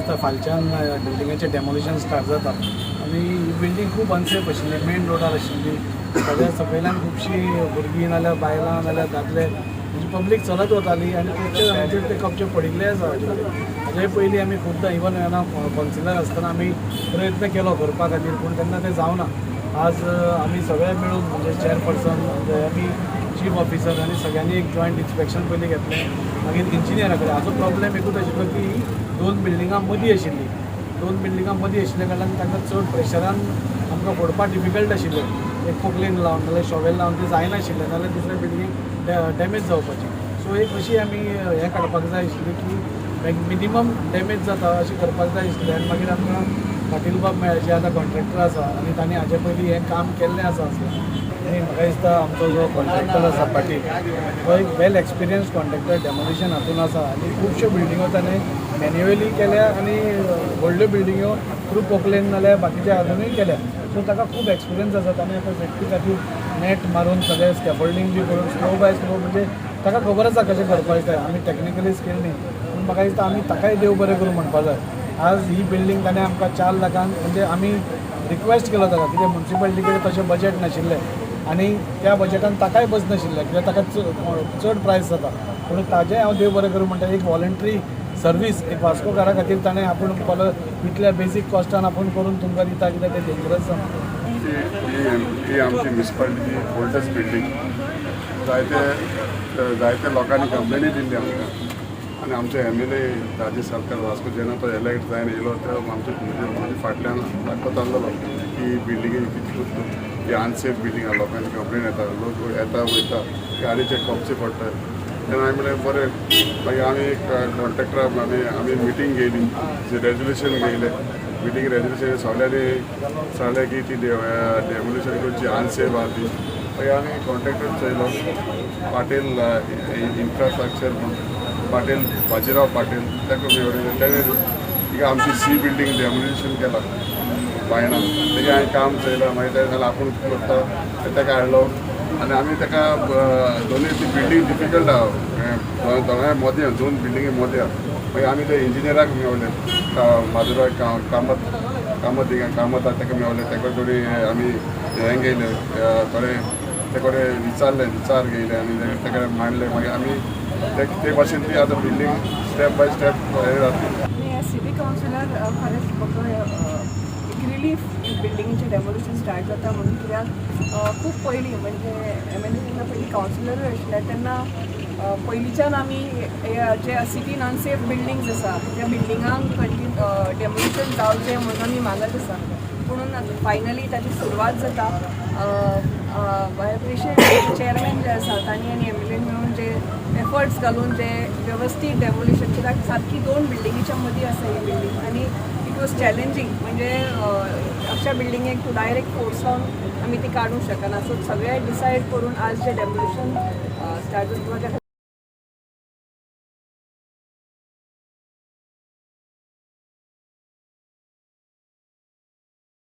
दिसता फालच्यान बिल्डिंगेचें demolition start जाता आनी ही बिल्डींग खूब अनसेफ आशिल्ली, मेन रोडार आशिल्ली. सगळ्या सकयल्यान खुबशीं भुरगीं नाल्यार बायलां नाल्यार दादले, म्हणजे पब्लीक चलत वताली आनी खुबशे जाणांचेर ते कपचे पडिल्ले आसा. हाजे पयलीं आमी खुबदां, इवन जेन्ना कावन्सिलर आसतना आमी प्रयत्न केलो करपा खातीर, पूण तेन्ना तें जावना. आज आमी सगळे मेळून, म्हणजे चेअरपर्सन, म्हणजे आमी चीफ ऑफिसर आनी सगळ्यांनी एक जॉयंट इन्स्पेक्शन पयलीं घेतलें, मागीर इंजिनियरा कडेन. हाचो प्रॉब्लेम एकूच आशिल्लो की दोन बिल्डिंगां मदीं आशिल्लीं. दोन बिल्डिंगां मदीं आशिल्ल्या कारणान तांकां चड प्रेशरान आमकां फोडपाक डिफिकल्ट आशिल्लें. एक पोकलेन लावन नाल्यार शॉवेल लावन तें जायनाशिल्लें, नाल्यार दुसऱ्या बिल्डिंगेक डॅमेज जावपाची. सो एक अशी आमी हें काडपाक जाय आशिल्ली की मिनिमम डॅमेज जाता अशें करपाक जाय आशिल्लें. आनी मागीर आमकां पाटील बाब मेळ्ळे, जे आतां कॉन्ट्रॅक्टर आसा आनी तांणी हाजे पयलीं हें काम केल्लें आसा असलें. आनी म्हाका दिसता आमचो जो कॉन्ट्रॅक्टर आसा पाटील, तो एक वेल एक्सपिरियन्स कॉन्ट्रॅक्टर डेमोलिशन हातून आसा आनी खुबश्यो बिल्डिंगो ताणें मॅन्युअली केल्या आनी व्हडल्यो बिल्डिंग्यो थ्रू पोकलेन नाल्यार बाकीच्या हातूनय केल्या. सो ताका खूब एक्सपिरियन्स आसा. ताणें आतां सेफ्टी खातीर नेट मारून, सगळें स्कॅफोल्डींग बी करून, स्लो बाय स्लो, म्हणजे ताका खबर आसा कशें करपाचें तें. आमी टॅक्निकली स्कील न्ही, पूण म्हाका दिसता आमी ताकाय देव बरें करूं म्हणपा जाय. आज ही बिल्डींग ताणें आमकां 4 लाखांक, म्हणजे आमी रिक्वेस्ट केलो ताका, कित्याक मुन्सिपालिटी कडेन तशें बजेट नाशिल्लें आनी त्या बजेटान ताकाय बस नाशिल्लें, कित्याक ताका चड चड प्रायस जाता. पूण ताजें हांव देव बरें करूं म्हणटा. एक वॉलंटरी सर्वीस एक वास्कोकारा खातीर ताणें आपूण परत इतल्या बेजीक कॉस्टान आपूण करून तुमकां दिता, कित्याक तें डेंजरस आसा. ही ही ही आमची म्युनिसिपालिटीची ओल्डस्ट बिल्डींग. जायते जायते लोकांनी कंप्लेनी दिल्ली आमकां आनी आमचे एमएलए राजेश साळकार वास्को, जेन्ना तो एलेक्ट जायन येयलो, तो आमचे म्हणजे म्हाजे फाटल्यान लागत आहलोलो की बिल्डिंगे कितली ही अनसेफ बिल्डींग आहा, लोकांची कंप्लेन येता, लोक येता वयता, गाडयेचे कपचे पडटात. तेन्ना हांवें म्हणलें बरें. मागीर आमी कॉन्ट्रॅक्टरा आमी आमी मिटींग घेयली, रेजोल्युशन घेयलें. मिटींग रेजोल्युशन सगळ्यांनी सांगलें की ती डेमोलिशन करची, अनसेफ आहा ती. मागीर आमी कॉन्ट्रॅक्टर चोयलो, पाटील इन्फ्रास्ट्रक्चर म्हूण, पाटील, बाजीराव पाटील, ताका मेळ्ळें. तेणें थिंगा आमची सी बिल्डींग डेमोलिशन केला बायणा. तेजें हांवें काम चोयलां. मागीर तें जाल्यार आपूण करता, ताका हाडलो आनी आमी ताका दोनूय ती बिल्डींग डिफिकल्ट आहा, दोगांय मदीं, दोन बिल्डिंगी मदीं आहा. मागीर आमी ते इंजिनियराक मेवले, माधुराय कामत, कामत हिंगा कामत आहा, ताका मेवले. ताका थोडी आमी हें घेयले, थोडे ते कडेन विचारले, विचार घेयले आनी ताका मांडले. मागीर आमी ते ते भाशेन ती आतां बिल्डींग स्टेप बाय स्टेप हें जातली. आनी एज सिटी कावन्सिलर खरेंच म्हाका एक रिलीफ बिल्डिंगेचें डेमोलिशन स्टार्ट जाता म्हणून, कित्याक खूब पयलीं, म्हणजे एमएलए जेन्ना पयलीं कावन्सिलरूय आशिल्ले तेन्ना पयलींच्यान आमी हे जे सिटीन अनसेफ बिल्डिंग्स आसा त्या बिल्डिंगांक कंटिन्यू डेमोलिशन जावचें म्हणून आमी मागत आसा. पुणून आतां फायनली ताची सुरवात जाता. I appreciate chairman जे आसा तांणी आनी एमएलए मेळून जे एफर्ट्स घालून जे वेवस्थीत डेमोलिशन, कित्याक सारकी दोन बिल्डिंगेच्या मदीं आसा ही बिल्डींग आनी it was challenging. म्हणजे अशा बिल्डिंगेक तूं डायरेक्ट फोर्स लावन आमी ती काडूंक शकना. सो सगळे डिसायड करून आज जे डेमोलिशन स्टार्ट जाता.